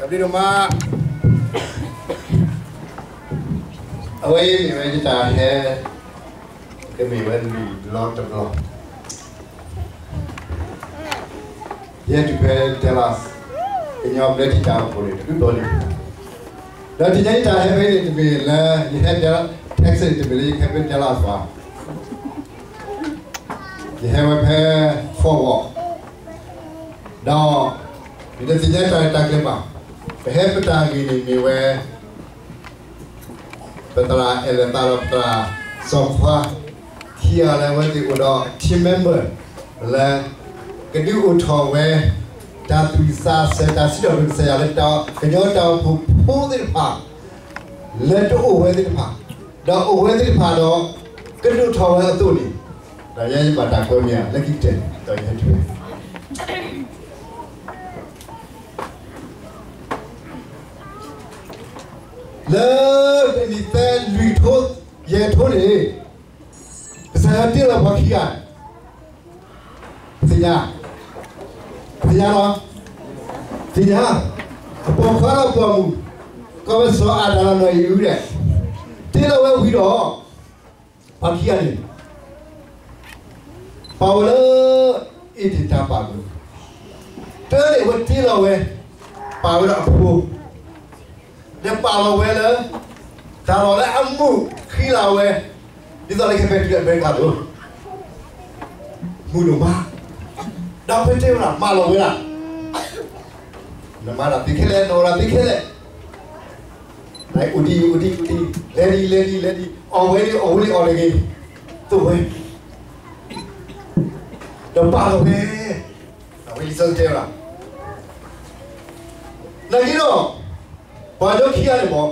ဒ်ဒိၣ်မး, အဝဲအံၤမ့ၢ်ဝဲယတၢ်ဟဲ ကမ့ၢ်ဝဲလွံၢ်ဘျီတဘျီ, ယဟဲတုၤဖဲ Dallas ကညီဘျၢထံတၢ်အိၣ်ဖှိၣ်န့ၣ် တဘျီလံ, ဒီးတနံၤညါယတၢ်ဟဲဖဲန့ၣ် တမ့ၢ်လၢ ယဟဲ Texas န့ၣ် တမ့ၢ်လၢယဟဲဖဲ Dallas ဘၣ်, ယဟဲဝဲဖဲ Fort Worth, ဒီး ယတသ့ၣ်ညါတၢ်ရဲၣ်တၢ်ကျဲၤဘၣ်, ပဟဲပတၢ်ဂ့ၢ်န့ၣ်မ့ၢ်ဝဲ ပသရၣ်အဲၣ်လၢသးဒီးပသရၣ်စီၤခွါ ခံဂၤလၢအဝဲသ့ၣ်အိၣ်ဒီး team member လၢ ကဒုးအိၣ်ထီၣ်ဝဲ တၢ်သူၣ်ဝံၣ်သးစဲၤ တၢ်စံးထီၣ်ပတြၢၤကစၢ်ယွၤလၢ ကညီတၢ်အိၣ်ဖှိၣ်ဖိသ့ၣ်တဖၣ် လၢတအိၣ်ဝဲသ့ၣ်တဖၣ်, ဒီးအိၣ်ဝဲသ့ၣ်တဖၣ်ဒီး ကဒုးအိၣ်ထီၣ်ဝဲအသိးန့ၣ်, ဒီးယဲယဘၣ်တၢ်ကွဲမ့ၢ်ဧါ လၢခံကတၢၢ်န့ၣ် ဒီးယဟဲတုၤဝဲ လၢ နံၣ်သၢလွံၢ်ထိ ယဲၢ်ထိန့ၣ် ကစၢ်ယွၤတ့လီၤပှၤခံဂၤ, ပသ့ၣ်ညါ, ပသ့ၣ်ညါလီၤ, သ့ၣ်ညါ, အပိာ်ခွါဒီးပိာ်မုၣ်, ကီၢ်ပစီၤအၤဒၣ်ဒီးနီၢ်အံၣ်အုဒီး, တ့လီၤဝဲဝံၤဒီး ပှၤခံဂၤန့ၣ် ပာ်ဝဲလၢ အ့ဒ့ၣ်တၢ်ပာ်ပူၤ, တၢန့ၣ်အဝဲတ့လီၤဝဲ, ပာ်ဝဲဒီးအဖိ ဒီးပာ်လီၤဝဲလၢ တၢ်လီၢ်လၢအမူးဃံလၤဝဲ, ဒ်သိးလၢကဟဲပဲာ်တုၤလၢအမဲရကၤအသိး, မုာ်ဒိၣ်မး, ဒီးဖဲတဲဝဲဒၣ် မၢလီၤဝဲဒၣ်, နမၤတၢ်သ့ခဲလၢာ်, နအီၣ်တၢ်သ့ခဲလၢာ်, အိၣ်ဒံး အိၣ်ဒံး အိၣ်ဒံး, လဲၤဒံး လဲၤဒံး လဲၤဒံး, အီၣ်ဝဲဒံး အီၣ်ဝဲဒံး အီၣ်တဂ့ၤ, သိးဝဲ, ဒီးပာ်လီၤဝဲ, အဝဲလံာ်စီဆှံတဲဝဲဒၣ် နာ်က့ဒီး ပှၤဒီခံဂၤန့ၣ်မ့ၢ်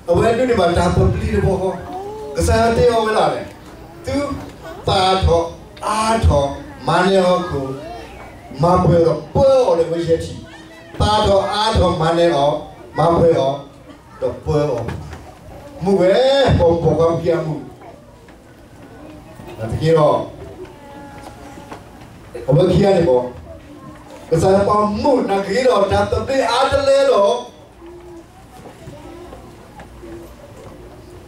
အဝဲဒိးန့ၢ်ဘၣ်တၢ်ပျံၤတဘျီဃီ, ကစၢ်ယွၤတဲအီၤဝဲဒၣ်န့ၣ်, သုသၣ်ထီၣ်အါထီၣ်မၤနၢၤအီၤအဃိ, မၤပှဲၤအီၤဒီးပၢအီၤဒီးဝဲယဲၢ်ထံၣ်, သၣ်ထီၣ်အါထီၣ်မၤနၢၤအီၤ, မၤပှဲၤအီၤ, ဒီးပၢအီၤ, မူဝဲ ပိာ်မုၣ်ပိာ်ခွါခံဂၤအမူး နာ်သက့ဒီး အဝဲခံဂၤန့ၣ်မ့ၢ် ကစၢ်ယွၤပာ်မူးနာ်က့ဒီး တၢ်သဘျ့အါတလၢဒီး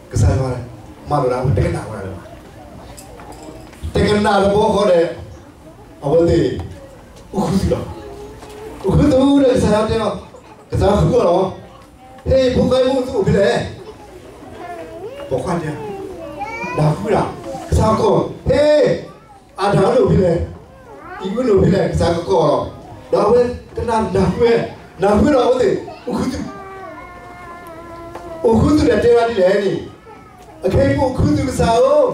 ကစၢ်ယွၤမၤလိာ်ဒၣ်ဝဲတကနၣ်ဝဲဒၣ်လၢၤဘၣ်. တကနၣ်တဘျီဃီဒီး အဝဲသ့ၣ် အိၣ်ဃုသူၣ်လီၤ. အိၣ်ဃုသူၣ်ဒီးကစၢ်ယွၤတဲအီၤ, ကစၢ်ယွၤဃုအီၤလီၤ. ဟ့ၣ် ဖိခွါမူး သုအိၣ်ဖဲလဲၣ်. ပိာ်ခွါတဲ, နၢ်ဟူဒၣ်, ကစၢ်ယွၤကိး, ဟ့ၣ် အၤဒၣ်န့ၣ်အိၣ်ဖဲလဲၣ်, အံၣ်အုန့ၣ်အိၣ်ဖဲလဲၣ်, ကစၢ်ယွၤကကိးလီၤ. ဒီးအဝဲကနၣ်နၢ်ဟူဝဲ, နၢ်ဟူဝဲဒီးအဝဲသ့ၣ် အိၣ်ဃုသူၣ်, အိၣ်ဃုသူၣ်ဒီးတဲဝဲဒ်လဲၣ်န့ၣ်, အခဲအံၤပအိၣ်ဃုသူၣ်ကစၢ်ဧၢ,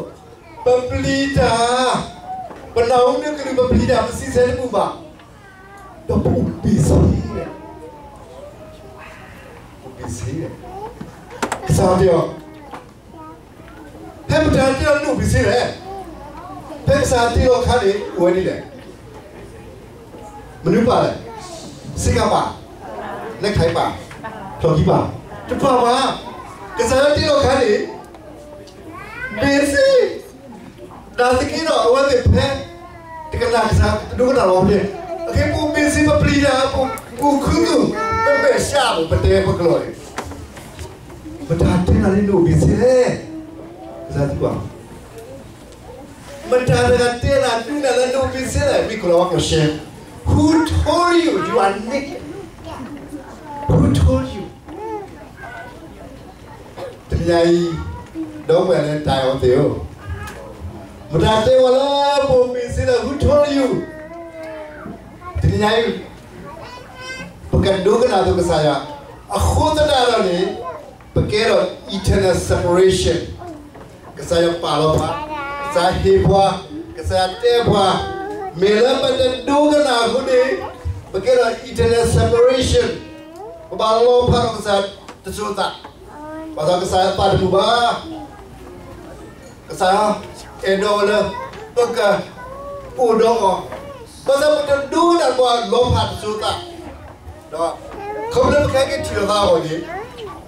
ပပျံၤတၢ်, ပနၢ်ဟူနကလုၢ် ပပျံၤတၢ် ပစံးဆၢတမုာ်ဘၣ်, ဒီးပအိၣ်ဘ့ၣ်ဆ့, အိၣ်ဘ့ၣ်ဆ့, ကစၢ်ယွၤတဲအီၤ ဖဲပတၢ်တဲအီၤန့ၣ်အိၣ်ဘ့ၣ်ဆ့လဲၣ်. ဖဲကစၢ်ယွၤတ့လီၤအခါန့ၣ် အိၣ်ဝဲဒ်လဲၣ်. မနုၤပာ်လဲၣ်. စ့ကၤပာ်, နဲၣ်ခါပာ်, ဖျီၣ်ခံပာ်, တပာ်ဘၣ်. ကစၢ်ယွၤတ့လီၤအခါန့ၣ် ဘ့ၣ်ဆ့, နာ်သက့ဒီးအဝဲသ့ၣ်ဖဲ တကနၣ်ကစၢ် တဒိကနၣ်လီၤဖဲ, အခဲအံၤပအိၣ်ဘ့ၣ်ဆ့ ပပျံၤတၢ်, ပအိၣ်ဃုသူၣ်, ပမဲာ်ဆှး ပတဲပကလီၢ်န့ၣ်, မတၤတဲနၤလၢနအိၣ်ဘ့ၣ်ဆ့လဲၣ်. ကစၢ်ယွၤသံကွၢ်, မတၤတဂၤတဲနၤ ဒုးနၤလၢနအိၣ်ဘ့ၣ်ဆ့လဲၣ်. မ့ၢ်ကလီၤဝဲကလီၤရှဲ, Who told you you are naked? တနံၤညါအံၤ ဒီပုၢ်ဝဲၢ်လၢတၢ်အဲၣ်အီၤသ့ၣ်ဧၢ, မတၤတဲဝဲလၢပအိၣ်ဘ့ၣ်ဆ့လဲၣ်. Who told you? တနံၤညါအံၤ ပကဒိကနၣ်သိးကစၢ်ယွၤ, အဃိသတးဒီးန့ၣ် ပကဲထီၣ် eternal separation. ကစၢ်ယွၤပာ်လီၤပှၤ, ကစၢ်ယွၤဟ့ၣ်ပှၤ, ကစၢ်ယွၤတဲပှၤ, မ့ၢ်လၢပတဒိကနၣ်အဃိန့ၣ် ပကဲထီၣ် eternal separation. ပဘၣ်လီၤဖးဒီးကစၢ်ယွၤတစိၤသး, ဘၣ်ဆၣ်ကစၢ်ယွၤသးတမုာ်ဘၣ်. ကစၢ်ယွၤအဲၣ်ဒိးဝဲလၢ ပကအိၣ်ဒီးအီၤ, ဘၣ်ဆၣ်ပတဒိကနၣ်ဘၣ် လီၤဖးတစိၤသး, ဒီးခီဖျိလၢပကဟဲက့ၤထံၣ်လိာ်သးအဂီၢ်န့ၣ်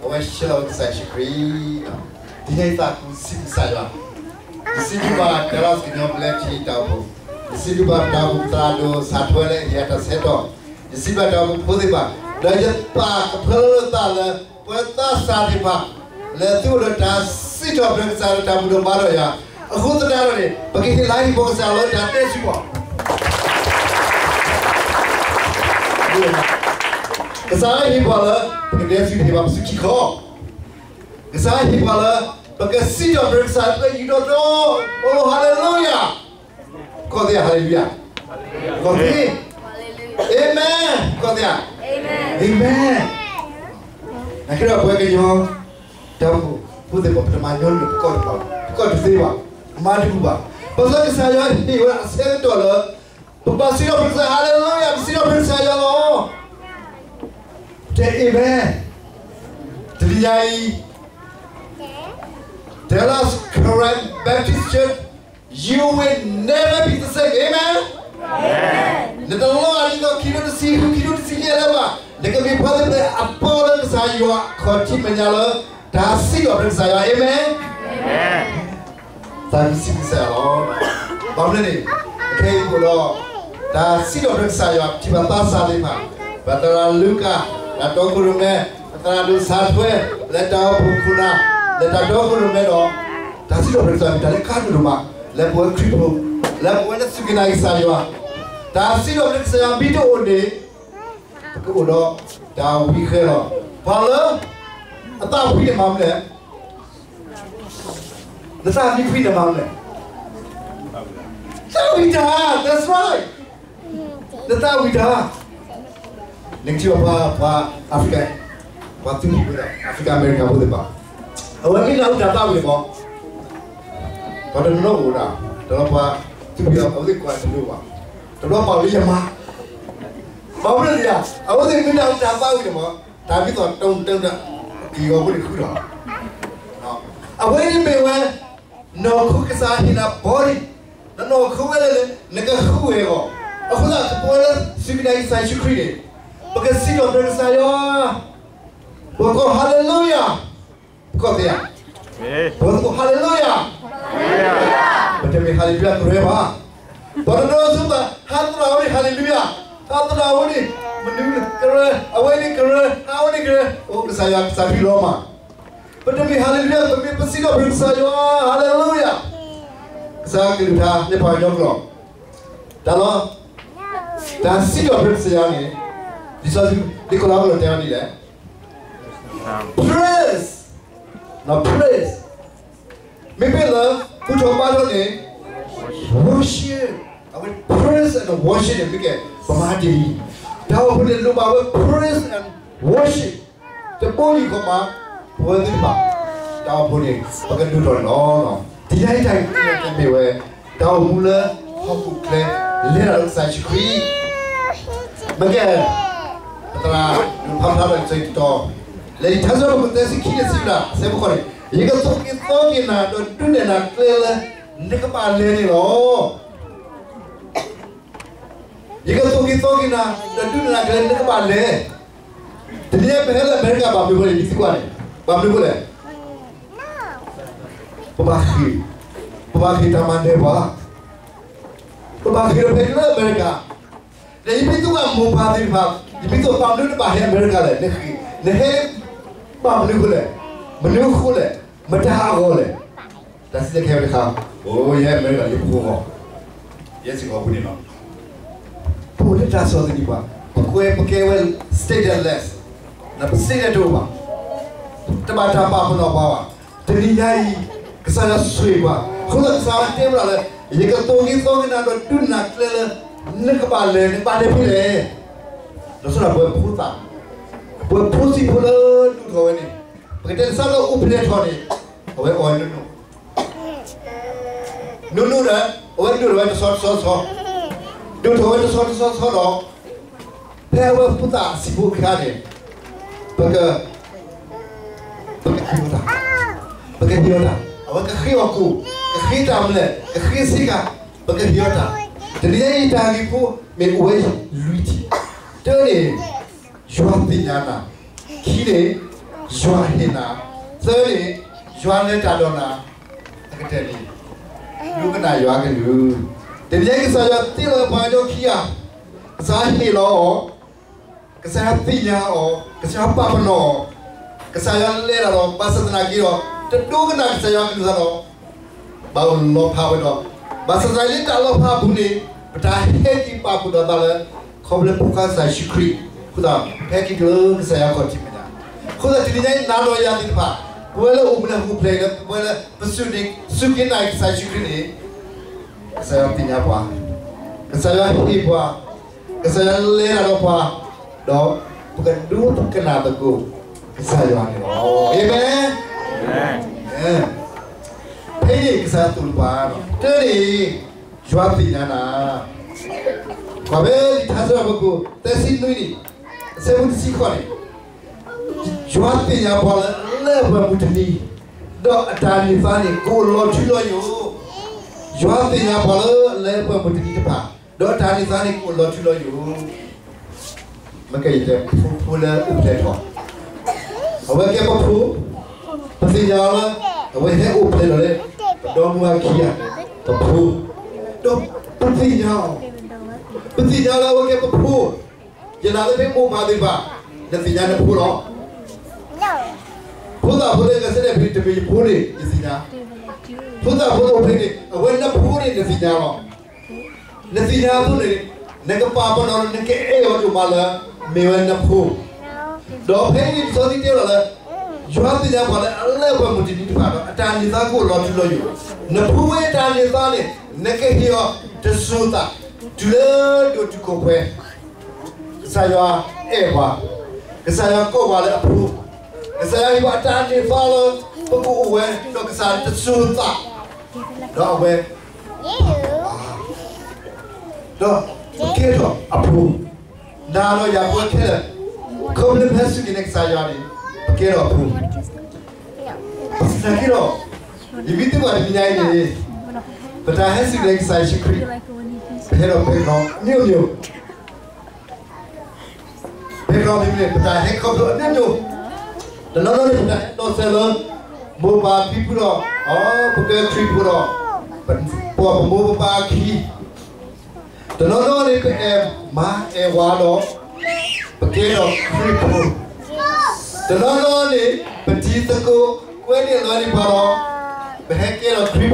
အဝဲဆှၢလီၤဝဲကစၢ်ယ့ၣ်ၡူးခရံာ်. တနံၤညါအံၤ ယသးခုစံးဘျုးကစၢ်ယွၤ, ယစံးဘျုးဘၣ် Dallas ကညီဘျၢထံတၢ်အိၣ်ဖှိၣ်, ယစံးဘျုးဘၣ်တၢ်အိၣ်ဖှိၣ်သရၣ်ဒိၣ် စၢ်ထွဲလၢအဟ့ၣ်ယၤတၢ်ဆၢကတီၢ်, ယစံးဘျုးဘၣ်တၢ်အိၣ်ဖှိၣ်ဖိသ့ၣ်တဖၣ်, ဒီးယသးကဖၢလၢသးလၢ ပဝဲသးစၢ်သ့ၣ်တဖၣ် လဲၤသူၣ်အိၣ်ဒီးတၢ်စံးထီၣ်ပတြၢၤကစၢ်လၢတၢ်ဘူၣ်ထီၣ်ဘါထီၣ်ယၤ, အဃိသတးဒီးန့ၣ် ပကဟ့ၣ်လၤဟ့ၣ်ကပီၤကစၢ်လၢတၢ်တဲဆူပှၤ ကစၢ်ဟ့ၣ်ပှၤလၢ ပကတဲဆူတဟ့ၣ်ဘၣ်ပစုခံခီ, ကစၢ်ဟ့ၣ်ပှၤလၢ ပကစံးထီၣ်ပတြၢၤကစၢ်လၢယူၤထီၣ်ထီ, အိၣ် hallelujah, ကီၢ်သ့ၣ် hallelujah, ကီၢ်သ့ၣ် amen, ကီၢ်သ့ၣ် amen, နကဲဒီးပဝဲကညီ တၢ်အိၣ်ဖှိၣ်ဖိသ့ၣ်တဖၣ် ပတမၤညီနုၢ်ပကီၢ်တဘၣ်, ပကီၢ်တသ့ဘၣ်, မၤတဘူၣ်ဘၣ်, ဘၣ်ဆၣ်ကစၢ်ယွၤဟ့ၣ်ဝဲအဆၢကတီၢ်လၢ ပဘၣ်စံးထီၣ်ပတြၢၤကစၢ် hallelujah, ပစံးထီၣ်ပတြၢၤကစၢ်ယွၤလီၤ, တဲ amen, တနံၤညါအံၤ Dallas Karen Baptist Church, you will never be the same, amen. နတလီၤဂာ်ဒ်သိးခံကထိတဆံဃု ခံကထိတဆံယဲၢ်လၢၤဘၣ်, နကမ့ၢ်ပှၤသ့ၣ်တဖၣ်အပီလၢကစၢ်ယွၤအခီၣ်ထံးမဲာ်ညါလၢ တၢ်စံးထီၣ်ပတြၢၤကစၢ်ယွၤ amen. သးကဆံးကစၢ်ယွၤလီၤ. ဘၣ်မနုၤန့ၣ် ခဲအံၤအိၣ်ဒီး တၢ်စံးထီၣ်ပတြၢၤကစၢ်ယွၤ ထံၣ်ဘၣ်သးစၢ်သ့ၣ်တဖၣ်, ပသရၣ်လူကၣ် တၢ်တီခိၣ်ရိၣ်မဲ, ပသရၣ်ဒိၣ်စၢ်ထွဲ လၢတၢ်အိၣ်ဖှိၣ်ခိၣ်နၢ် လၢတၢ်တီခိၣ်ရိၣ်မဲဒီး တၢ်စံးထီၣ်ပတြၢၤကစၢ်ယွၤ မ့ၢ်တၢ်လၢခါဒိၣ်ဒိၣ်မး လၢပဝဲခရံာ်ဖိ လၢပဝဲလၢစူၢ်က့ၤနာ်က့ၤကစၢ်ယွၤ, တၢ်စံးထီၣ်ပတြၢၤကစၢ်ယွၤမ့ၢ်တအိၣ်န့ၣ် ပကအိၣ်ဒီးတၢ်ဝံဃဲလီၤ. ပှၤလၢ အသးဖှံန့ၣ်မၤမနုၤလဲၣ်, နသးမ့ၢ်ဖှံန့ၣ်မၤမနုၤလဲၣ်, သးဝံၣ်တၢ်, that's right, နသးဝံၣ်တၢ်, နကထံၣ်ဘၣ်ပှၤ ပှၤ Africa, ပှၤသူၣ်ဖှံဝဲဒၣ် African American ဖိသ့ၣ်တဖၣ်, အဝဲမ့ၢ်နၢ်ဟူတၢ်သးဝံၣ်န့ၣ်မး, ပှၤတနီၤအိၣ်ဒၣ် တဘျီပှၤသူၣ်ဖှံအဝဲသ့ၣ်ကွၢ်တလိၣ်ဘၣ်, တဘျီပှၤဝဲယမါ ဘၣ်မနုၤလဲၣ်, အဝဲသ့ၣ်မ့ၢ်နၢ်ဟူတၢ်သးဝံၣ်န့ၣ်မး, တၢ်မ့ၢ်သီၣ်တိၢ်တိၢ်ဒီး က့ၤဂီၤဖိန့ၣ်ဃုထီၣ်, အဝဲန့ၣ်မ့ၢ်ဝဲ နီၢ်ခိကစၢ်ဟ့ၣ်နၤ body, နနီၢ်ခိဝဲလဲၣ်န့ၣ် နကဃုဝဲအဂီၢ်, အဃိသတး ပဝဲလၢစူၢ်က့ၤနာ်က့ၤကစၢ်ယ့ၣ်ၡူးခရံာ်န့ၣ် ပကစံးထီၣ်ပတြၢၤကစၢ်ယွၤ, ပကီၢ် hallelujah, ပကီၢ်သ့ဧါ, ပကီၢ် hallelujah, ပတမ့ၢ် hallelujah ကရၢဘၣ်, ပှၤတနီၤဆိဘၣ် ဟးသရၣ်ဝဲန့ၣ် hallelujah, ဟးသရၣ်ဝဲန့ၣ် မနုၤကရၢ, အဝဲန့ၣ်ကရၢ, ဟးဝဲန့ၣ်ကရၢ, အိၣ်ကစၢ်ယွၤ ကစၢ်ခရံာ်လီၤမး, ပတမ့ၢ် hallelujah, ပမ့ၢ်ပစံးထီၣ်ပတြၢၤကစၢ်ယွၤ hallelujah, ကစၢ်ကလုၢ်ကထါလၢပှၤကညီကျိာ်, တၢ်လီၤ, တၢ်စံးထီၣ်ပတြၢၤကစၢ်ယွၤန့ၣ်, လံာ်စီဆှံ လံာ်ကလီးလီၢ်တဲဝဲဒ်လဲၣ်, praise, နီၢ် praise, မ့မ့ၢ်လၢ ဘူၣ်ထီၣ်ဘါထီၣ်န့ၣ် worship, အဝဲ praise and worship န့ၣ် မ့ၢ်ကဲ ပမၤတ့ၢ်လံ, တၢ်အိၣ်ဖှိၣ်န့ၣ်လိၣ်ဘၣ်ဝဲ praise and worship, တဘိယူၢ်ဃီမး ပဝဲသ့ၣ်တဖၣ် တၢ်အိၣ်ဖှိၣ်န့ၣ် ပကဒိၣ်ထီၣ်န့ၣ်လီၤ. တယါအံၤတၢ်ဂ့ၢ်ကမ့ၢ်ဝဲ တၢ်အိၣ်မူလၢ ဟီၣ်ခိၣ်ချၢ လဲၤတၢ်လၢကစၢ်ယ့ၣ်ၡူးခရံာ်, မ့ၢ်ကဲ ပသရၣ် ဖးဖျါထီၣ်တၢ်ဆၢကတီၢ်, လၢလံာ်ထါစံးထီၣ်ပတြၢၤ သၢဆံခံ ဆံဘျဲၣ် အဆၢဖိဃိးန့ၣ်, ယကသိၣ်က့ၤသီက့ၤနၤ ဒီးဒုးနဲၣ်နၤကျဲလၢ နကဘၣ်လဲၤန့ၣ်လီၤ. ယကသိၣ်က့ၤသီက့ၤနၤ ဒီးဒုးနဲၣ်နၤကျဲလၢနကဘၣ်လဲၤ, တနံၤအံၤပဟဲလၢအမဲရကၤ ဘၣ်မနုၤအဃိလဲၣ်, ယသံကွၢ်န့ၣ် ဘၣ်မနုၤအဃိလဲၣ်, ပဘၣ်ဃ့ၢ်, ပဘၣ်ဃ့ၢ်တၢ်မၤနၢၤပှၤ, ပဘၣ်ဃ့ၢ်ဒီးဖဲလၢအမဲရကၤ, ဒီးယဖံသူၣ်ကၢ်မိၢ်ပၢ်သ့ၣ်တဖၣ်, ယဖံသူၣ် ဘၣ်မနုၤနဘၣ်ဟဲအမဲရကၤလဲၣ်, နဃ့ၢ်, နဟဲ ဘၣ်မနုၤအဃိလဲၣ်, မနုၤအဃိလဲၣ်, မတၤအဂီၢ်လဲၣ်, တၢ်စံးတၢ်ကဟဲဝဲတခါ, အိ ယဟဲအမဲရကၤလၢယဖိအဂီၢ်, ယဲစ့ၢ်ကီးအဃိန့ၣ်လီၤ. ပအိၣ်လၢတၢ်ဆီၣ်သနံးပှၤ, ပကွဲ ပကဲဝဲ stateless, ပ status တအိၣ်ဘၣ်, တဘၣ်တၢ်ပာ်ပနီၣ်ပှၤဘၣ်. တနံၤညါအံၤ ကစၢ်ယွၤဆိၣ်ဂ့ၤပှၤ, အဃိသတးကစၢ်ယွၤတဲဝဲဒၣ်လၢ ယကသိၣ်က့ၤသီက့ၤနၤ ဒီးဒုးနဲၣ်နၤကျဲလၢ နကဘၣ်လဲၤ, နကဘၣ်လဲၤဖဲလဲၣ်, ဒီးဆိဒၣ်ပဝဲဖိသၣ်, ပဝဲဖိဆံးဖိလၢဒိၣ်ထီၣ်ဝဲန့ၣ်, ပကတဲလၢစးထီၣ်အိၣ်ဖျဲၣ်ထီၣ်န့ၣ်, အဝဲအီၣ်ဝဲနီၢ်နီၢ် နီၢ်နီၢ်ဒီး အဝဲဒိၣ်ထီၣ်ဝဲတဆီတဆီတဆီ, ဒိၣ်ထီၣ်ဝဲတဆီတဆီတဆီဒီး ဖဲအဝဲဖိသၣ်ဆံးဖိအခါန့ၣ်, ပက, ပကဟ့ၣ်အီၤတၢ်, ပကဟ့ၣ်အီၤတၢ်, အဝဲကဃ့အီၣ်ကိၣ်, ကဃ့တၢ်မနုၤလဲၣ်, ကဃ့ဆ့ကၤ, ပကဟ့ၣ်အီၤတၢ်, တနံၤညါအံၤတၢ်ဂ့ၢ်ဖိမ့ၢ်အိၣ်ဝဲလွံၢ်ထံၣ်, တၢန့ၣ် ယွၤသ့ၣ်ညါနၤ, ခံန့ၣ် ယွၤဟ့ၣ်နၤ, သၢန့ၣ် ယွၤလဲၤတၢ်ဒီးနၤ, အကတၢၢ်န့ၣ် ဒိကနၣ်ယွၤကလုၢ်, တနံၤညါအံၤကစၢ်ယွၤတ့လီၤပှၤကညီခံဂၤ, ကစၢ်ဟ့ၣ်လီၤအီၤ, ကစၢ်ယွၤသ့ၣ်ညါအီၤ, ကစၢ်ယွၤပာ်ပနီၣ်အီၤ, ကစၢ်ယွၤလဲၤတၢ်ဒီး ဘၣ်ဆၣ်သနာ်က့ဒီး တဒိကနၣ်ကစၢ်ယွၤအကလုၢ်ကထါဒီး ဘၣ်အိၣ်လီၤဖးဝဲဒီး, ဘၣ်ဆၣ်သနာ်က့လၢတၢ်လီၤဖးအပူၤန့ၣ် ပတၢ်ဟဲက့ၤပာ်ဖှိၣ်ဒီးသးလၢ ခီဖျိလၢဖိခွါကစၢ်ယ့ၣ်ၡူးခရံာ်အဃိသတး ဟဲက့ၤတုၤလၢကစၢ်ယွၤခီၣ်ထံးမဲာ်ညါ. အဃိသတးတနံၤညါအံၤ နၤဒီးယၤသ့ၣ်တဖၣ် ပဝဲလၢအိၣ်မူလၢဟီၣ်ခိၣ်ဖျၢၣ်အံၤလၢ ပဝဲလၢပစူၢ်က့ၤနာ်က့ၤကစၢ်ယ့ၣ်ၡူးခရံာ်န့ၣ် ကစၢ်ယွၤသ့ၣ်ညါပှၤ, ကစၢ်ယွၤဟ့ၣ်ပှၤ, ကစၢ်ယွၤလဲၤတၢ်ဒီးပှၤ, ဒီးပကဒိကနၣ်သကိးကစၢ်ယွၤန့ၣ်လီၤ. အၤမ့ၣ်. ဖဲအံၤန့ၣ် ကစၢ်ယွၤသိၣ်လိပှၤ, တၢန့ၣ် ယွၤသ့ၣ်ညါနၤ, ကွၢ်ဖဲလံာ်ထါစံးထီၣ်ပတြၢၤ သၢဆံနွံန့ၣ်, အဆၢဖိတဆံဃိးန့ၣ်, ယွၤသ့ၣ်ညါပှၤလၢအလၢအပှဲၤမုၢ်တနံၤ, ဒီးအတၢ်န့ၢ်သါန့ၣ် ကအိၣ်လီၤထူလီၤယိာ်. ယွၤသ့ၣ်ညါပှၤလၢအလၢအပှဲၤမုၢ်တနံၤတဖၣ်, ဒီးအတၢ်န့ၢ်သါန့ၣ် ကအိၣ်လီၤထူလီၤယိာ်. မ့ၢ်ကဲယတဲ ဖိဖိလၢအိၣ်ဖျဲၣ်ထီၣ်, အဝဲကဲပဖိ, ပသ့ၣ်ညါအီၤလၢ အဝဲဟဲအိၣ်ဖျဲၣ်ထီၣ်လၢ ပဒီမါဝၤခံဂၤ, ပဖိ, ဒီးပသ့ၣ်ညါအီၤ, ပသ့ၣ်ညါလၢအဝဲကဲပဖိ. ယနာ်လၢဖဲမိၢ်ပၢ်သ့ၣ်တဖၣ် နသ့ၣ်ညါနဖိလီၤ. ဖိသၣ်ဖိလၢ ကစၢ်ဒၣ်ဖဲန့ၣ် တမ့ၢ်ယဖိန့ၣ် ယသ့ၣ်ညါ, ဖိသၣ်ဖိလၢအိၣ်ဖဲန့ၣ် အဝဲနဖိန့ၣ် နသ့ၣ်ညါလီၤ. နသ့ၣ်ညါအသိးန့ၣ် နကပာ်ပနီၣ်လၢ နကအဲၣ်အီၤဒိၣ်မးလၢ မ့ၢ်ဝဲနဖိ, ဒီးဖဲအံၤန့ၣ် လံာ်စီဆှံတဲလီၤလၢ ယွၤသ့ၣ်ညါပှၤလၢအလၢအပှဲၤမုၢ်တနံၤတဖၣ်ဒီး အတၢ်န့ၢ်သါကအိၣ်လီၤထူလီၤယိာ်. နဖိဝဲအတၢ်န့ၢ်သါန့ၣ် နကဟ့ၣ်အီၤတစိၤသး တုၤလၢဒိၣ်တုာ်ခိၣ်ပှဲၤ. ကစၢ်ယွၤအဲၣ်ပှၤ, ကစၢ်ယွၤကိးပှၤလၢအဖိ, ကစၢ်ယွၤဟ့ၣ်ပှၤအတၢ်န့ၢ်သါလၢ ပကအိၣ်ဝဲဒီးကစၢ်တစိၤသး, ဒီးအဝဲ ဒီးပကဲထီၣ်အဖိ, နၤဒီးယၤပဝဲခဲလၢာ်, ခီဖျိလၢပဟဲစူၢ်က့ၤနာ်က့ၤကစၢ်ယွၤန့ၣ် ပကဲထီၣ်အဖိ. ဘၣ်ဆၣ်သနာ်က့ဒီး ယမ့ၢ်သံကွၢ်တနံၤညါအံၤန့ၣ် ပတၢ်ဟဲစူၢ်က့ၤနာ်က့ၤကစၢ်ယ့ၣ်ၡူးခရံာ် ပဟဲဒီး background အမျိုးမျိုး, background မ့ၢ်မနုၤလဲၣ်, ပတၢ်ဟဲခီဖျိအမျိုးမျိုး, တနီၤနီၤန့ၣ် ပတၢ်ဟဲလီၤစၢၤလၢ မိၢ်ပၢ်ဖံဖုဒီး ပကဲခရံာ်ဖိဒီး ပမိၢ်ပပၢ်အခံ, တနီၤနီၤန့ၣ် ပအဲၣ်မါအဲၣ်ဝၤဒီး ပကဲထီၣ်ခရံာ်ဖိ, တနီၤနီၤန့ၣ် ပတံၤသကိးကွဲန့ၢ်လီၤန့ၢ်ပှၤဒီး ပဟဲကဲထီၣ်ခရံာ်ဖိ,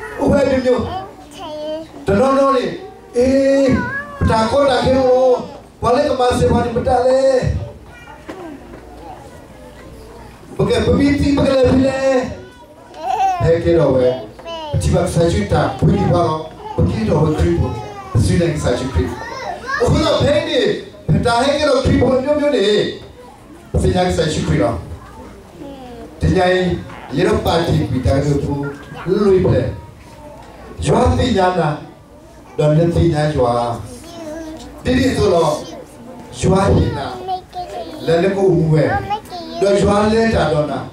အိၣ်ဝဲအမျိုးမျိုး, တနီၤနီၤန့ၣ် အ့ ပတၢ်ကီတၢ်ခဲအိၣ်လီၤ, ပှၤလၢကမၤစၢၤပှၤန့ၣ်မတၤလဲၣ်, ပက ပမ့ၢ်သံ ပကလဲၤဖဲလဲၣ်, ဟဲကဲထီၣ်ဝဲ, ပထံၣ်ဘၣ်ကစၢ်ယ့ၣ်ၡူးတၢ်ပှ့ၤက့ၤပှၤဒီး ပကဲထီၣ်ဝဲခရံာ်ဖိ, ပစူၢ်က့ၤနာ်က့ၤကစၢ်ယ့ၣ်ၡူးခရံာ်. အဃိသတးဖဲအံၤန့ၣ် ပတၢ်ဟဲကဲထီၣ်ခရံာ်ဖိအမျိုးမျိုးန့ၣ် ပသ့ၣ်ညါကစၢ်ယ့ၣ်ၡူးခရံာ်လီၤ. တနံၤညါအံၤ ယအဲၣ်ဒိးပာ်တ့ၢ်ကွံာ်တၢ်ကတိၤဖိ လွံၢ်ဖျၢၣ်, ယွၤသ့ၣ်ညါနၤ ဒီးနသ့ၣ်ညါယွၤ, ဒ်န့ၣ်အသိးဒီး ယွၤဟ့ၣ်နၤ လၢနကအိၣ်မူဝဲ, ဒီးယွၤလဲၤတၢ်ဒီးနၤ ဒီးဒိကနၣ်ယွၤကလုၢ်.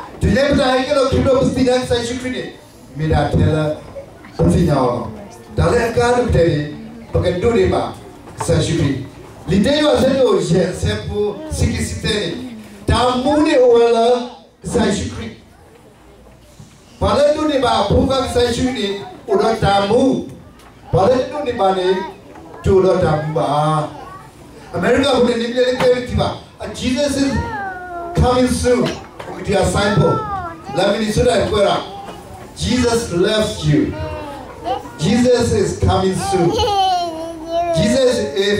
တနံၤညါပတၢ်ဟဲကဲထီၣ်ခရံာ်ဖိ ပသ့ၣ်ညါကစၢ်ယ့ၣ်ၡူးခရံာ်န့ၣ် မ့ၢ်ဒၣ်ထဲလၢ ပသ့ၣ်ညါအီၤလီၤ. တၢ်လၢအကါဒိၣ်ကတၢၢ်န့ၣ် ပကဒိးန့ၢ်ဘၣ်ကစၢ်ယ့ၣ်ၡူးခရံာ်. လံာ်တၢယိၤဟၣ်အဆၢဒိၣ်ယဲၢ် အဆၢဖိ ဆံခံဆံသၢန့ၣ်, တၢ်မူန့ၣ်အိၣ်ဝဲလၢ ကစၢ်ယ့ၣ်ၡူးခရံာ် ပှၤလၢဒိးန့ၢ်ဘၣ်အဖိခွါကစၢ်ယ့ၣ်ၡူးန့ၣ် အိၣ်ဒီးတၢ်မူ, ပှၤလၢတဒိးန့ၢ်ဘၣ်န့ၣ် တအိၣ်ဒီးတၢ်မူဘၣ်. အမဲရကၤဖိန့ၣ် နမ့ၢ်လဲၤလၢကျဲန့ၣ်ထံၣ်ဘၣ်, Jesus is coming soon, ပကထံၣ်အ signboard လၢ Minnesota ကွဲးဒၣ် Jesus loves you, Jesus is coming soon, Jesus is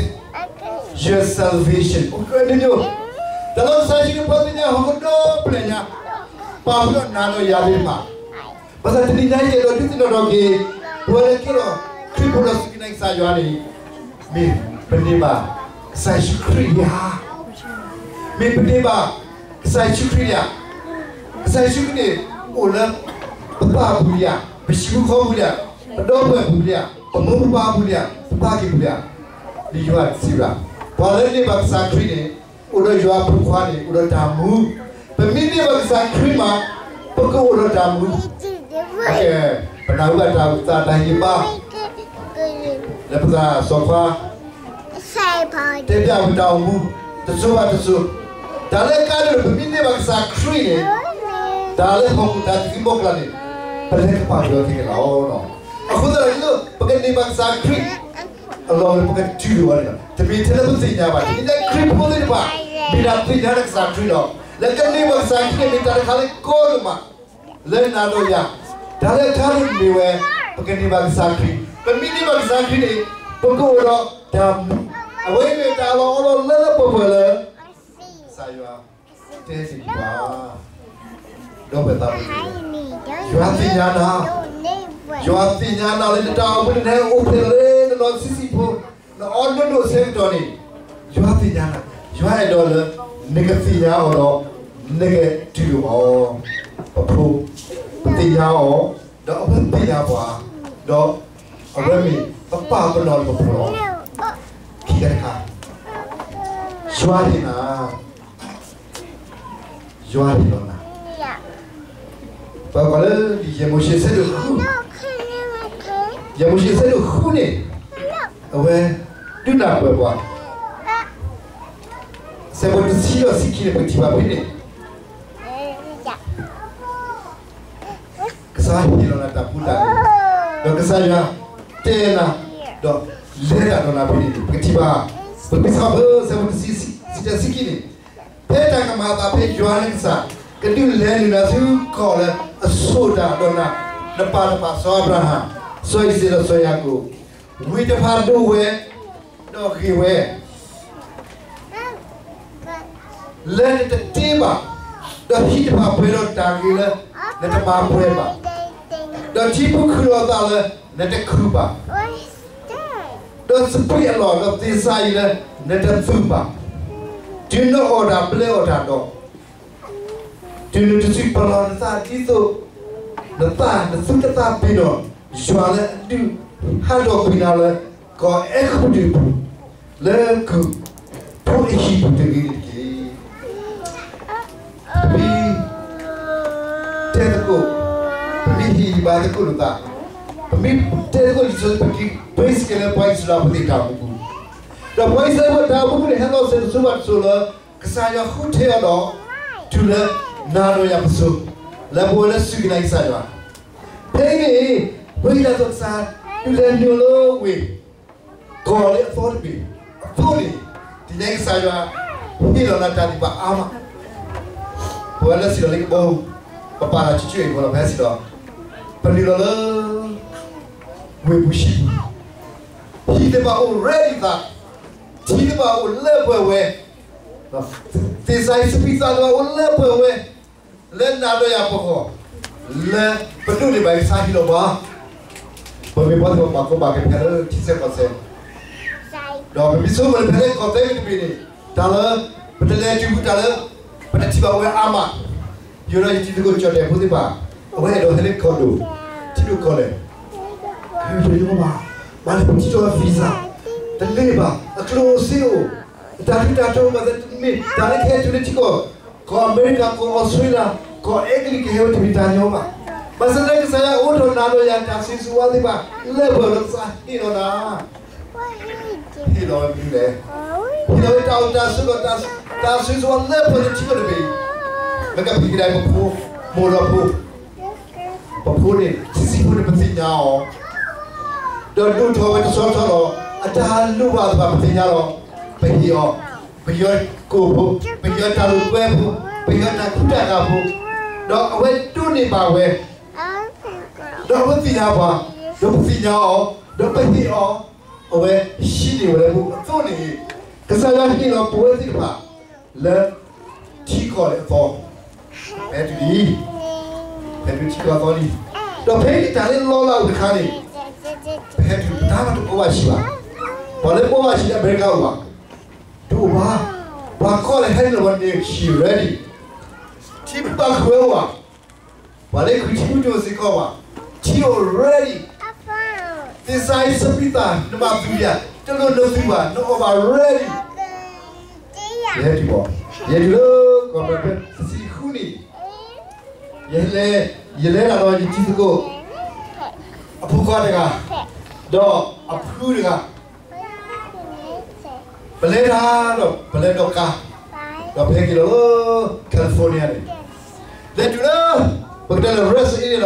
your salvation. တၢ်လၢကစၢ်ယ့ၣ်ၡူးန့ၣ် ပှၤသ့ၣ်ညါဟီၣ်ခိၣ်ဒီဖျၢၣ်ညါ, ပာ်ဖှိၣ်ဒီးနၤဒီးယၤသ့ၣ်တဖၣ်. ဘၣ်ဆၣ်တနံၤညါအံၤ ယအဲၣ်ဒိးဒုးသ့ၣ်နီၣ်ထီၣ်က့ၤ ပဝဲလၢကဲထီၣ်ခရံာ်ဖိဒီးစူၢ်က့ၤနာ်က့ၤကစၢ်ယွၤန့ၣ် မ့ၢ်ပန့ၢ်ဘၣ်ကစၢ်ယ့ၣ်ၡူးခရံာ်ဧါ, မ့ၢ်ပန့ၢ်ဘၣ်ကစၢ်ယ့ၣ်ၡူးခရံာ်ဧါ. ကစၢ်ယ့ၣ်ၡူးခရံာ်န့ၣ် အိၣ်လၢပပၢ်အပူၤလံဧါ, ပဟံၣ်ဖိဃီဖိပူၤလံဧါ, ပဒီပုၢ်ဝဲၢ်ပူၤလံဧါ, ပမိၢ်ပပၢ်ပူၤလံဧါ, ပပၢ်က့ၤပူၤလံဧါ, လံာ်ယိၤဟၣ်စံးဘၣ်, ပှၤလၢန့ၢ်ဘၣ်ကစၢ်ခရံာ်န့ၣ် အိၣ်ဒီးယွၤအဖိခွါန့ၣ် အိၣ်ဒီးတၢ်မူ, ပမ့ၢ်န့ၢ်ဘၣ်ကစၢ်ခရံာ်မး ပကအိၣ်ဒီးတၢ်မူ. ပနၢ်ဟူဘၣ်တၢ်အိၣ်သးတၢ်ဟ့ၣ်ဘါ လၢပသးစီၤခွါ တဲပၠးပတၢ်အိၣ်မူ တစိၤဘၣ်တစိၤ, တၢ်လၢအကါဒိၣ်န့ၣ် ပမ့ၢ်န့ၢ်ဘၣ်ကစၢ်ခရံာ်န့ၣ် တၢ်လၢဟီၣ်ခိၣ်တၢ်သံမီကျၢ်န့ၣ် ပလဲၤကပာ်ပယီၤက့ၤကလီၤ. အဃိသတးဒီး ပကန့ၢ်ဘၣ်ကစၢ်ခရံာ် အလီၢ်လၢပကတုၤဒံးအီၤန့ၣ်လီၤ. တမ့ၢ်ထဲလၢပသ့ၣ်ညါဘၣ်. တမ့ၢ်လၢခရံာ်ဖိသ့ၣ်တဖၣ် မ့ၢ်ဒၣ်သ့ၣ်ညါလၢကစၢ်ခရံာ်ဒီး လၢကန့ၢ်ဘၣ်ကစၢ်ခရံာ်န့ၣ် မ့ၢ်တၢ်တခါလၢကီဒိၣ်မး လၢနၤဒီးယၤ. တၢ်လၢအခါန့ၣ်မ့ၢ်ဝဲ ပကန့ၢ်ဘၣ်ကစၢ်ခရံာ်. ပမ့ၢ်န့ၢ်ဘၣ်ကစၢ်ခရံာ်န့ၣ် ပကအိၣ်ဒီးတၢ်မူ, အဝဲမ့ၢ်တၢ်လီၤအီလီၤလၢလၢပှဲၤပှဲၤလၢ ကစၢ်ယွၤတဲစ့ၢ်ကီးဘၣ်. ဒီပုၢ်ဝဲၢ်သ့ၣ်ဧၢ, ယွၤသ့ၣ်ညါနၤ, ယွၤသ့ၣ်ညါနၤလၢနတၢ်အိၣ်မူနဟဲအိၣ်ဖျဲၣ်လီၤလၢနလီၢ်ဆံးဆံးဖိ, နအီၣ်ဒိၣ်ဒိၣ်ဆၢကတီၢ်န့ၣ်, ယွၤသ့ၣ်ညါနၤ, ယွၤအဲၣ်ဒိးလၢ နကသ့ၣ်ညါအီၤဒီး နကတုၤအီၤ. ပဖိ, ပသ့ၣ်ညါအီၤ, ဒီးအဝဲသ့ၣ်ညါပှၤ, ဒီးအဝဲမ့ၢ်ပပၢ်ပနီၢ်လၢပဖိလီၤ. ခံခါတခါ, ယွၤဟ့ၣ်နၤ ယွၤဟ့ၣ်လီၤနၤ, ပကွၢ်လၢ ယဲၢ်မိၤၡ့ဆၢဒိၣ်ဃု, ယဲၢ်မိၤၡ့ဆၢဒိၣ်ဃုန့ၣ်, အဝဲဒုးနၢ်ပၢၢ်ပှၤ, ဆၢဖိတဆံဒီးဆံခံန့ၣ် ပကထံၣ်ဘၣ်ဖဲန့ၣ် ကစၢ်ဟ့ၣ်လီၤနၤတၢ်ပူၤတၢ်ဂ့ၤ, ဒီးကစၢ်ယွၤတဲနၤ, ဒီးလဲၤတၢ်ဒီးနၤဖဲန့ၣ်န့ၣ် ပကထံၣ်ဘၣ်, ပကထံၣ်ဘၣ်ဖဲဆၢဖိတဆံ, ဆံတဆံခံန့ၣ်, ဖဲတၢ်ကမၤအသးဖဲယွၤနကစၢ် ကဒုးလဲၤနုာ်နၤဆူကီၢ်လၢအဆိၣ်တၢ်ဒီးနၤ, နပၢ်တဖၣ် စီၤအၤဘြၤဟၣ်, စီၤအံၤစဲးဒီးစီၤယၤကိာ်, ဝ့ၢ်တဖၣ်ဒိၣ်ဝဲ, ဒီးဂ့ၤဝဲ လၢနတတ့ဘၣ်, ဒီးဟံၣ်တဖၣ်ပှဲၤဒီးတၢ်ဂ့ၤလၢနတမၤပှဲၤဘၣ်, ဒီးထံဖိခုၣ်လီၤသးလၢနတခုၣ်ဘၣ်, ဒီးစပံးအလီၢ်ဒီးသ့ၣ်စးအံၤလၢနတသူၣ်ဘၣ်, တုၤနအိၣ်တၢ်ဘျၢအိၣ်တၢ်ဒီး တုၤနတစံးပလီၢ်နသးဒ်သိး နသးနသူၣ်နသးပ့ၤနီၣ် ယွၤလၢအဒုးဟးထီၣ်ကွံာ်နၤလၢ ကီၢ်အဲၤကူပတူးအပူၤ လၢကုၢ်ဖိအဟံၣ်ပူၤတဂ့ၤန့ၣ်တက့ၢ်. ပမ့ၢ်တဲသကိး, ပမ့ၢ်ဟ့ၣ်ဂံၢ်ဘါသကိးလိာ်သး, ပမ့ၢ်တဲသကိးလံာ်စီဆှံ ပက့ၤ base က့ၤလၢပှၤအံၣ်စရ့လးဖိသ့ၣ်တၢ်အိၣ်မူပူၤ, ဒီးပှၤအံၣ်စရ့လးဖိတၢ်အိၣ်မူပူၤန့ၣ် ဟဲလီၤစၢၤတစိၤဘၣ်တစိၤလၢ ကစၢ်ယွၤဃုထၢအီၤဒီး တုၤလၢနၤဒီးယၤပစိၤ, လၢပဝဲလၢစူၢ်က့ၤနာ်က့ၤကစၢ်ယွၤ, ဖဲအံၤန့ၣ် ဝဲဒၣ်သိးကစၢ်ဒုးလဲၤနုာ်လီၤလၢဝ့ၢ် ကီၢ်လၢအသီတဘ့ၣ်အသိးန့ၣ်, တနံၤအံၤကစၢ်ယွၤ ဟ့ၣ်လီၤနၤတၢ်ဒဲးဘးအါမး, ပဝဲလၢစံၣ်လီၤလၢကဘီ, ပပာ်လီၤဆူၣ်ဆူၣ်အံၤ ပလီၤဖဲစံၣ်လီၤ, ပနုာ်လီၤလၢ ဝ့ၢ်ပူၤဆံးပူၤ, ဟံၣ်သ့ၣ်တဖၣ်အိၣ် ready သး, ထံသ့ၣ်တဖၣ်အိၣ်လၢပှဲၤဝဲ, သ့ၣ်စးအံၤစပံးသးသ့ၣ်တဖၣ်အိၣ်လၢပှဲၤဝဲ, လၢနၤဒီးယၤပဂီၢ်, လၢပဒိးန့ၢ်ဘၣ်ကစၢ်ဟ့ၣ်လီၤပှၤ, ပမ့ၢ်ပှၤသ့ၣ်တဖၣ်ဘၣ်ကီဘၣ်ခဲဖဲလၢထံဆဲးကီၢ်ဆဲး, ဒီးပမ့ၢ်ဆိကမိၣ်လၢဖဲလၢကီၢ်သဲးမ့ၢ်တဘ့ၣ်န့ၣ်, တၢ်လၢ ပတလဲၤတုၤဘူးတၢ်လၢ ပတထံၣ်ဘၣ်ဝဲအါမး, ယိၤဒီးယတံၤသကိးကၠီၣ်တဲၣ်ဖိသ့ၣ်တဖၣ်, အဝဲအဲၣ်ဒိးဟဲလၢကီၢ်ဒိၣ်, ထံဒိၣ်ကီၢ်လဲၣ်, ဟဲလၢယိၤဘၣ်, မၤလၢပထံၣ်ထီၣ် visa, တန့ၢ်ဘၣ်, အကျိၣ်အိၣ်စ့အိၣ်, တၢ်ထူးတၢ်တီၤဘၣ်သ့ၣ်တမ့ၢ် တၢ်လၢကဟဲတုၤလၢထံကီၢ်, ကီၢ်အမဲရကၤ, ကီၢ်အီစထြ့လယါ, ကီၢ်အဲကလံး ကဟဲဝဲတမ့ၢ်တၢ်ညီဘၣ်. ဘၣ်ဆၣ်သနာ်က့ ကစၢ်ယွၤအိးထီၣ်နၤဒီးယၤတၢ်ဆိၣ်ဂ့ၤဆိၣ်ဝါသ့ၣ်တဖၣ် လၢပှဲၤဒီးကစၢ်ဟ့ၣ်လီၤနၤ, ဟ့ၣ်လီၤဝဲမနုၤလဲၣ်. ဟ့ၣ်လီၤဝဲတၢ်အိၣ်တၢ်ဆိးဒီး တၢ်ဆိၣ်ဂ့ၤဆိၣ်ဝါလၢပှဲၤလၢထံကီၢ်တဘ့ၣ်အံၤ, မ့ၢ်ကဖံးကဒါပဖိ, မိၢ်ဒီးဖိ ပဖိန့ၣ် ဆံးဆံးဖိန့ၣ် ပသ့ၣ်ညါအီၤ, ဒီးဒိၣ်ထီၣ်ဝဲတဆီဆီဒီး အတၢ်လိၣ်ဘၣ်သ့ၣ်တဖၣ်ပသ့ၣ်ညါလီၤ. ပဟ့ၣ်အီၤ, ပယီၤကိၣ်ဖိ, ပယီၤတၢ်လိာ်ကွဲဖိ, ပယီၤတၢ်ကူတၢ်ကၤဖိ, ဒီးအဝဲဒိးန့ၢ်ဘၣ်ဝဲ, ဒီးအဝဲသ့ၣ်ညါပှၤ, ဒီးပသ့ၣ်ညါအီၤ, ဒီးပဟ့ၣ်အီၤ, အဝဲဟံးန့ၢ်ဝဲလၢပှဲၤအသိးန့ၣ်, ကစၢ်ယွၤဟ့ၣ်လီၤပဝဲသ့ၣ်တဖၣ် လၢထံကီၢ်လၢအသီ, ပဟဲတုၤလံ, ပဟဲတုၤထံကီၢ်အသီလံ. ဒီးဖဲန့ၣ်တၢ်လၢလီၤလးအိၣ်တခါန့ၣ်, ပဟဲတုၤတၢ်မၤတအိၣ်ဘၣ်ဆံးဘၣ်, ပှၤလၢအိၣ်ဘၣ်ဆံးလၢအမဲရကၤအိၣ်ဘၣ်, တအိၣ်ဘၣ်, ပှၤကီၢ်လၢဟဲနုာ်လီၤဝဲန့ၣ် she ready, ထံပာ်ဃုာ်ဝဲအိၣ်ဘၣ်, ပှၤလၢဃုထံဃုကၠိစ့ၢ်ကီးဘၣ်, ထံအိၣ် ready, သ့ၣ်စးအံၤစပံးသး နဘၣ်သူၣ်ယၤ, တလိၣ်နသူၣ်ဘၣ်, နအီၣ်ဘၣ် ready. ယဟဲတုၤဘၣ်, ယဟဲတုၤလၢကီၢ်ပူၤဖဲတဆံဃုနံၣ်, ယလဲၤ, ယလဲၤတၢ်ဒီးယတံၤသကိး အဖိခွါတဂၤ, ဒီးအဖုတဂၤ, ပလဲၤတၢ်ဒီး ပလဲၤဒီးကါ, ဒီးပဟဲက့ၤလီၤလၢ California န့ၣ်, လဲၤတုၤလၢ ပကတဲလၢ rest area ဒီး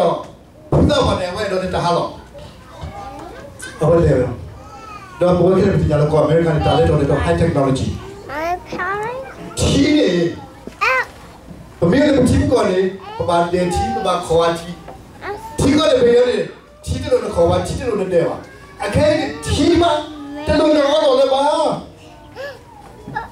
ဖုသးပှၢ်န့ၣ် အဝဲအဲၣ်ဒိးလဲၤတၢ်ဟးလီၢ်, အဝဲလဲၤဝဲလီၤ. ဒီးပဝဲခဲလၢာ်ပသ့ၣ်ညါလၢကီၢ်အမဲရကၤန့ၣ် တၢ်လဲၤထီၣ်လဲၤထီ high technology ထံန့ၣ် ပမ့ၢ်လၢပထံပကီၢ်န့ၣ် ပဘၣ်ဒဲးထံ ပဘၣ်ခီၣ်ဝါထံ, ထံကီၢ်န့ၣ် ပယီၤန့ၣ် ထံတလိၣ်နခီၣ်ဝါ ထံတလိၣ်နဒဲးဘၣ်. အခဲအံၤန့ၣ် ထံမး တလိၣ်နအီလီၤလၢၤဘၣ်.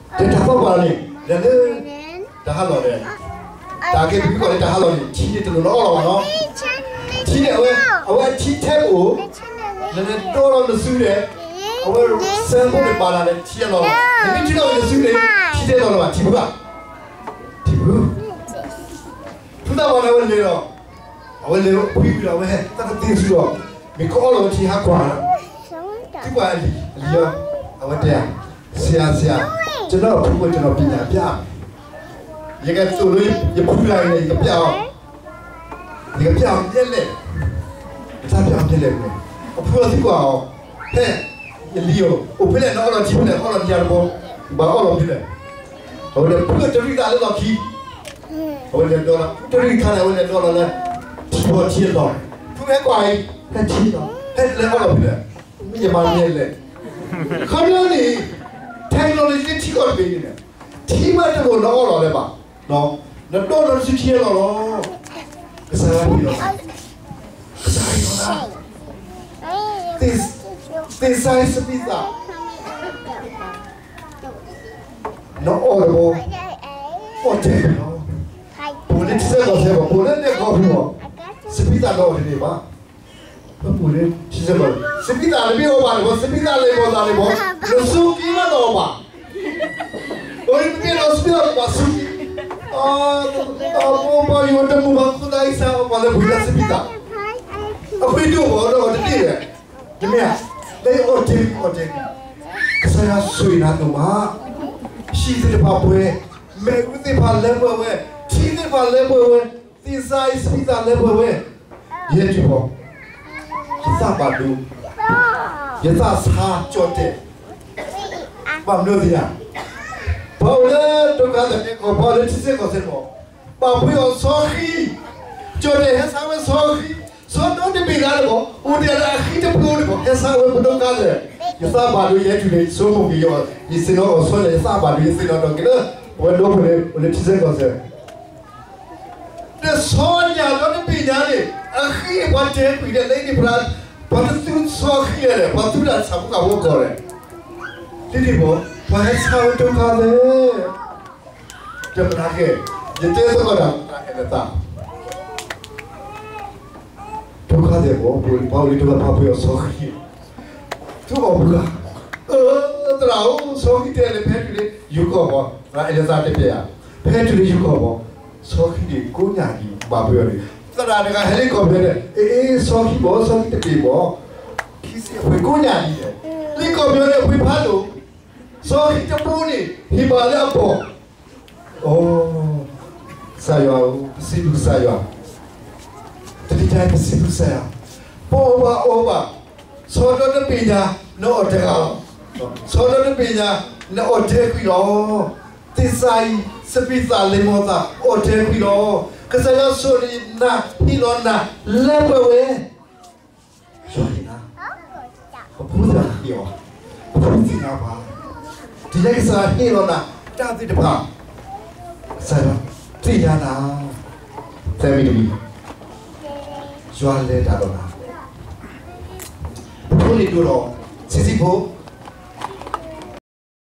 တၢ်သီၣ်ပှၢ်န့ၣ် လဲၤလၢ တၢ်ဟးလီၢ်လဲၣ်, တၢ်ကဲပမ့ၢ်ကွၢ်လၢတၢ်ဟးလီၢ်န့ၣ် ထံန့ၣ်တလိၣ်နအီလီၤဘၣ်နီၤ. ထံန့ၣ်အဝဲ အဝဲထံထဲအိၣ် နလဲၤဒိလီၤနစုဒဲး, အဝဲ sample န့ၣ် ဘၣ်နၤလဲၣ် ထံအလီၢ်လီၤ. နမ့ၢ်ထံလီၤနစုန့ၣ် ထံထဲလီၤလၢၤဘၣ် ထံဖုဘၣ်, ထံဖု ဖုသးပှၢ်န့ၣ် အဝဲလဲၤလီၤ, အဝဲလဲၤဝဲဖှံဝံၤဒီး အဝဲဟဲသးကသ့ဆူဒီး မ့ၢ်ကအီလီၤဝဲထံဟးကွၢ်, သံကွၢ်အလံၤ, အလံၤအီၤ, အဝဲတဲဧါ, ဆရာ, ဆရာ, ကျွန်တော်အဖုကို ကျွန်တော် ပညာပြမယ်. ယကသိၣ်လိ ယဖုလာရင် ယကပြအောင်, ယကပြအောင် မျက်လှည့်, ယကပြအောင် မျက်လှည့်မယ်. အဖုအီၤသံကွၢ်အီၤ, ဟဲ, ယလံၤဧၢ, အိၣ်ဖဲလဲၣ် နအီလီၤထံဖဲလဲၣ် အီလီၤထံတဘိ, ဘၣ်အီလီၤဖဲလဲၣ်. အဝဲလဲၤဖုတရံးသးလၢလီၢ်ခံ, အဝဲလဲၤဒိလီၤ ဖုတရံးခါန့ၣ် အဝဲလဲၤဒိလီၤလၢ ထံဘီထံအလီၢ်, ဖုဟဲကွၢ်အံၤ ဟဲထံလီၤ ဟဲလဲၤအီလီၤဖဲလဲၣ်, မ့ၢ်ယမၤမ့ၢ်လဲၣ်. ခီဖျိန့ၣ် technology လၢထံကီၢ်တဘ့ၣ်န့ၣ် ထံမးတလိၣ်နအီလီၤလၢၤဘၣ်, နဒိနစုထံအလီၢ်လီၤ. ကစၢ်ယွၤဟ့ၣ်လီၤ, ကစၢ်ယွၤဟ့ၣ်လီၤနၤ သ့ၣ်စၢ်အံၤစပံးသၣ် နအီၣ်တဘိ အီၣ်တဲာ်ကွံာ်လီၤ. ပအိၣ်လၢထံဆၢကီၢ်ဆၢဘၣ်, ပအိၣ်လၢနဲၣ်ခီပူၤဘၣ်, စပံးသၣ်နအီၣ်တန့ၢ်ဘၣ်. ပအိၣ်လၢထံဆၢကီၢ်, စပံးသၣ်နမ့ၢ်အီၣ်ဘၣ်န့ၣ်ဘၣ်, စပံးသၣ်လဲၤမီၢ်သးန့ၣ်ဘၣ်, နဆိးက့မးနအီၣ်ဘၣ်. အိၣ်လၢပမ့ၢ်ဒီးစပံးသၣ်ပဘၣ်ဆိးက့, အပှၤယိၤတမုာ်ဘၣ် ခိၣ်သးအံၤစၢ်အီၣ်ပှၤလၢပှၤလၢစပံးသၣ်, အပှၤဒိၣ်ဘၣ်ဒီးအီၣ်တန့ၢ်ဘၣ်. နမ့ၢ်ဧါ, လၢအီၣ်တဲာ်အီၣ်တဲာ်, ကစၢ်ယွၤဆိၣ်ဂ့ၤနၤဒိၣ်မး, ဟံၣ်သ့ၣ်တဖၣ်ပှဲၤ, မ့ၣ်အူသ့ၣ်တဖၣ်လၢပှဲၤဝဲ, ထံသ့ၣ်တဖၣ်လၢပှဲၤဝဲ, သ့ၣ်စၢ်အံၤစပံးသၣ်လၢပှဲၤဝဲ, ယဲၢ်တုၤဖီ, ယသးဘၣ်ဒိ, ယသးဆါကၠီၣ်တဲာ်, ဘၣ်မနုၤသ့ၣ်ညါ, ပှၤအိၣ်လၢဒိခါသကဲကီၢ်, ပှၤအိၣ်လၢထံဆၢကီၢ်ဆၢန့ၣ်ဘၣ်, ဘၣ်ပှ့ၤအီၤဆီဃံ, ကၠီၣ်တဲာ်ဟဲဆါဝဲဆီဃံ, ဆီဒီတဘ့ၣ်လၢန့ၣ်ဘၣ်, အိၣ်ဒံးလၢအဃံတဖျိန့ၣ်ဘၣ်, ဟဲဆါဝဲပဒိခါသကဲ, ယသးဘၣ်ဒိယဲၢ်တုၤန့ၣ် ယဆိကမိၣ်က့ၤယီၤ, ယသ့ၣ်နီၣ်အီၤဆီန့ၣ် ယသးဘၣ်ဒိယသ့ၣ်နီၣ်ထီၣ်က့ၤလၢ ပဝဲဒိၣ်ပှၤန့ၣ် အိၣ်လၢထံဆၢကီၢ်ဆၢ ဒီးဆီညၣ်ဒီတဘ့ၣ်ညါန့ၣ် အဃံန့ၣ်ပှၤတဲာ်ကွံာ်ဒီး လၢန့ၣ်ပှၤ, ပှၤတသူဆီဃံလဲၣ်, ပှၤသူတၢ်ဆၣ်ဖိကီၢ်ဖိကီၢ်လဲၣ်, ဒ်န့ၣ်ဘၣ်, ပှၤဟဲဆါဝဲဒိခါသကဲ, တမနၤကဲ, ယတဲသကိးတၢ် တၢ်အဲၣ်လၢသး ဒိခါသကဲဘၣ်, ပှၤအိၣ်လၢဒိခါ ပှၤပှ့ၤအီၤဆီဃံ, သူအီၣ်ဘၣ်, အၢ, သရၣ်ဧၢ, ဆီဃံတဲလဲၣ် ဖဲတုၤလၢယိၤကီၢ်ဘၣ်, တၢ်အဲၣ်လၢသးတဲပျဲယၤ, ဖဲတုၤလၢယိၤကီၢ်ဘၣ်, ဆီဃံန့ၣ်ကိးညၣ်ဒံး ဘၣ်ပှ့ၤအီၤန့ၣ်, သရၣ်တဂၤဟဲလၢကီၢ်ပယီၤန့ၣ်, အ့ အ့ ဆီဃံဘၣ်, ဆီဃံတဘ့ၣ်ဘၣ်, ခံဆံအပှ့ၤကိးညၣ်ဒံးလဲၣ်, လၢကီၢ်ပယီၤန့ၣ် အပှ့ၤဖးဒိၣ်, ဆီဃံတဘိန့ၣ် ဟ့ၣ်ဘၣ်လၢအပီၢ် အိ, ကစၢ်ယွၤဧၢ, ပစံးဘျုးကစၢ်ယွၤ, တနံၤတၢ်အံၤ ပစံးဘျုးကစၢ်ယွၤ, ပအီၣ်ဘၣ်အီဘၣ်, ဆီဒီတဘ့ၣ်ညါ နအီၣ်တဂၤလီၤ, ဆီဒီတဘ့ၣ်ညါ နအီၣ်တဲာ်ကွံာ်လီၤ, သ့ၣ်စၢ်အံၤ စပံးသၣ်လ့ၤမီၢ်သၣ် အီၣ်တဲာ်ကွံာ်လီၤ, ကစၢ်ယွၤဆိၣ်ဂ့ၤနၤ ဟ့ၣ်လီၤနၤ လၢပှဲၤဝဲ ယွၤဟ့ၣ်နၤ, ပဖိသ့ၣ်တဖၣ်ဟ့ၣ်အီၤ, ပဖိသ့ၣ်တဖၣ်, ဒ်လဲၣ်ကစၢ်ယွၤဟ့ၣ်လီၤနၤ တၢ်သ့ၣ်တဖၣ်, ကစၢ်ယွၤသ့ၣ်ညါနၤ, သၢမံၤတမံၤ, ယွၤလဲၤတၢ်ဒီးနၤ, ပဖိန့ၣ်ဒိၣ်ထီၣ်, ဆံးဆံးဖိ